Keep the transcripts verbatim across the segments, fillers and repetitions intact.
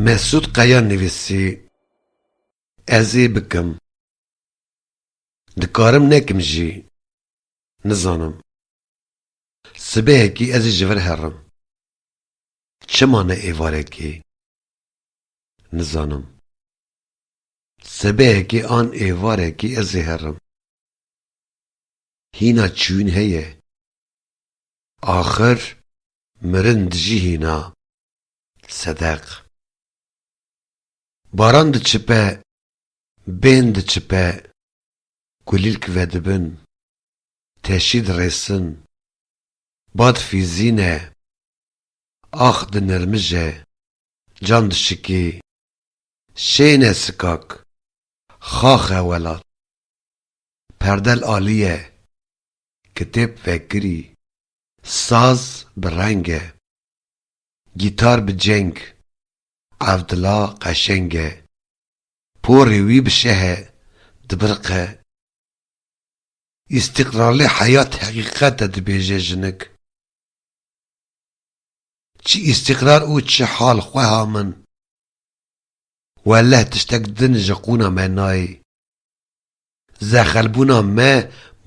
Mesûd Qeya nivîsî, Ez ê bikim. Dikarim nekim jî. Nizanim. Sibehekî ez ê ji vir herim. Çima ne êvarekî? Nizanim. Sibehekî an êvarekî ez ê herim. Hîna çûyîn heye. Axir mirin dijî hîna. Sedeq. Baran diçipe, bên diçipe, kulîlk vedibin, teşî dirêsin, bad fîzîne, ax dinirmije, can dişikî, şêne sikak, xax e welat. Perdel alî ye, kitêb vekirî, saz bi reng e, gîtar bi ceng, evdila qeşeng e, porê wî bi şeh e, dibirqe. Îstîqrarlê heyat heqîqet e, dibêje jinik. Çi îstîqrar û çi hal xweha min. Weleh tiştek din ji qûna me nayê. Zexelbûna me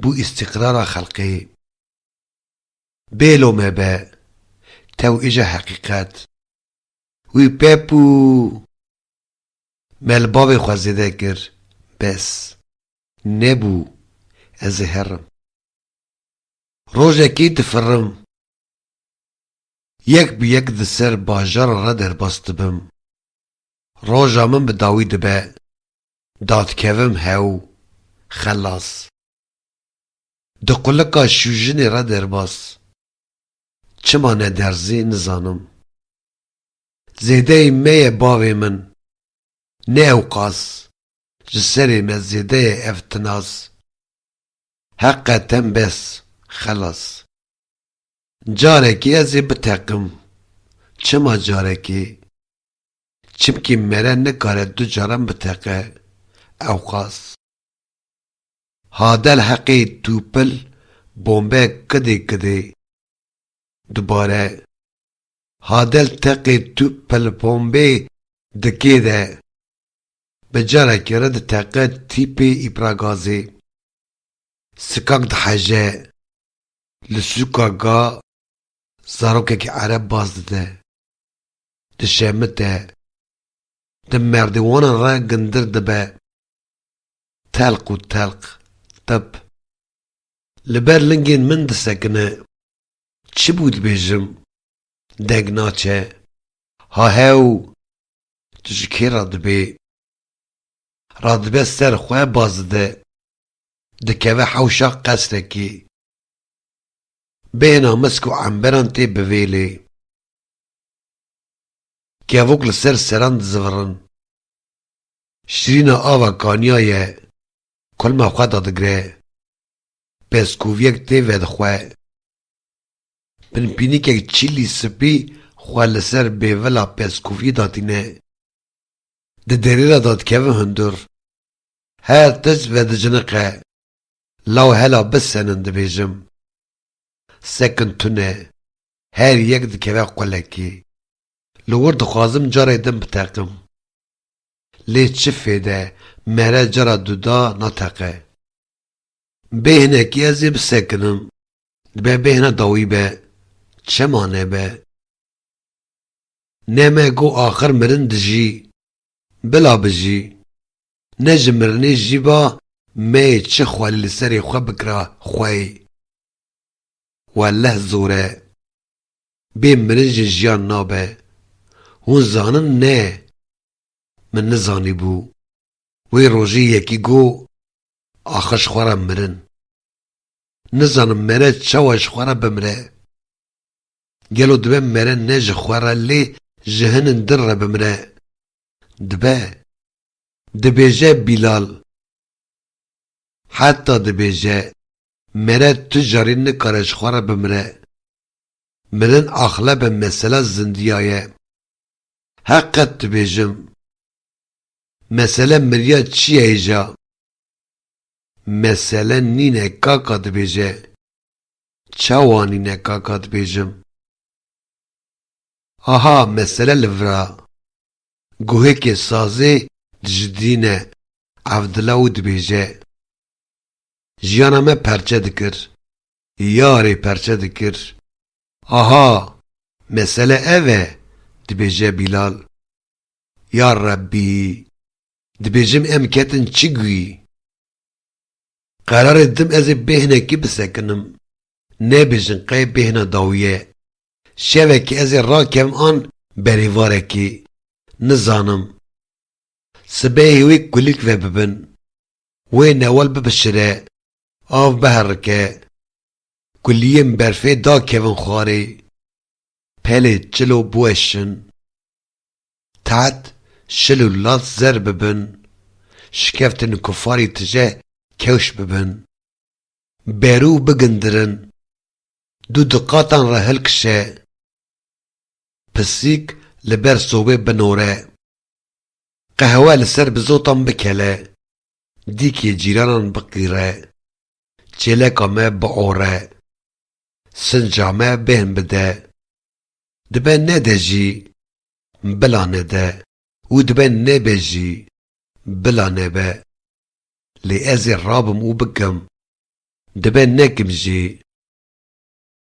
bû îstîqrara xelqê. Bê lome be, tew îja heqîqet. Wî pepû! Me li bavê xwe zêde kir. Bes. Nebû. Ez ê herim. Rojekî difirim. Yek bi yek di ser bajara re derbas dibim. Roja min bi dawî dibe. Dadikevim hew. Xelas. Di qulika şûjinê re derbas. Çima nederzî nizanim. Zêdeyê me ye bavê min. Ne ewqas. Ji serê me zêde ye ev tinas. Heqeten bes. Xelas. Carekê ez ê biteqim. Çima carekê? Çimkî mere nikare du caran biteqe. Ewqas. Hadel heqê tûpil bombe kidê kidê. Dubare. Hadel teqê tûpil bombê dikê de. Bi carekê re diteqe tîpê îbragazê. Sikak diheje. Li sûka ga zarokekî ereb baz dide. Dişemite. Di merdêwanan re gindir dibe. Telq û telq. Tip. Li ber lingên min disekine. Çi bû dibêjim? Deng naçe. Ha hew! Tu ji kê re dibê? Radibe ser xwe baz dide. Dikeve hewşa qesrekî. Bêhna misk û emberan tê bivêlê. Kevok li ser seran dizivirin. Şirîna ava kaniya ye. Kulma xwe dadigre. Pezkoviyek tê vedixwe. Binpînikek çîlî spî xwe li ser bêvila pezkoviyê datîne. Di derê re dadikeve hundir. Her tişt vediciniqe. Law hela bisenin dibêjim. Sekin tune. Her yek dikeve qulekê. Li wir dixwazim carê din biteqim. Lê çi fêde, mere cara duda nateqe. Bêhnekî ez ê bisekinim. Dibe bêhna dawî be. Çima nebe? Ne me got axir mirin dijî. Bila bijî. Ne ji mirinê jî ba me yê çi xwelî li serê xwe bikira xweyê. Weleh zor e. Bê mirin jî jiyan nabe. Hûn zanin ne? Min nizanîbû. Wê rojê yekî got, axir ji xwe re mirin. Nizanim mere çawa ji xwe re bimire. Gelo dibe mere ne ji xwe re lê ji hinin din re bimire? Dibe. Dibêje Bîlal. Heta dibêje, mere tu carî nikare ji xwe re bimire. Mirin axlebe mesela zindiya ye. Heqet dibêjim. Mesele miriya çi ye îja? Mesele nîne kaka dibêje. Çawa nîne kaka dibêjim? Aha, mesele li vira. Guhêkê sazê dijidîne Evdila û dibêje: Jiyana me perçe dikir. Yarê perçe dikir. Aha, mesele ev e, dibêje Bîlal. Ya Rebbî, dibêjim em ketin çi guî? Qerarê didim ez ê bêhnekî bisekinim. Nebêjin qey bêhna dawî ye. Şevekê ez ê rakevim an berêvarekî. Nizanim. Sibehê wê kulîlk vebibin. Wê newal bibişire. Av biherike. Kuliyên berfê dakevin xwarê. Pelê çilo biweşin. Teht şil û lat zer bibin. Şikeftên kufarî tije kewş bibin. Berû bigindirin. Du diqatan re hilkişe. Pisîk li ber sobê binore. Qehwe li ser bizotan bikele. Dîkê cîranan biqîre. Çêleka me biore. Sinca me bêhn bide. Dibe nede jî, bila nede. Û dibe nebe jî, bila nebe. Lê ez ê rabim û bikim. Dibe nekim jî,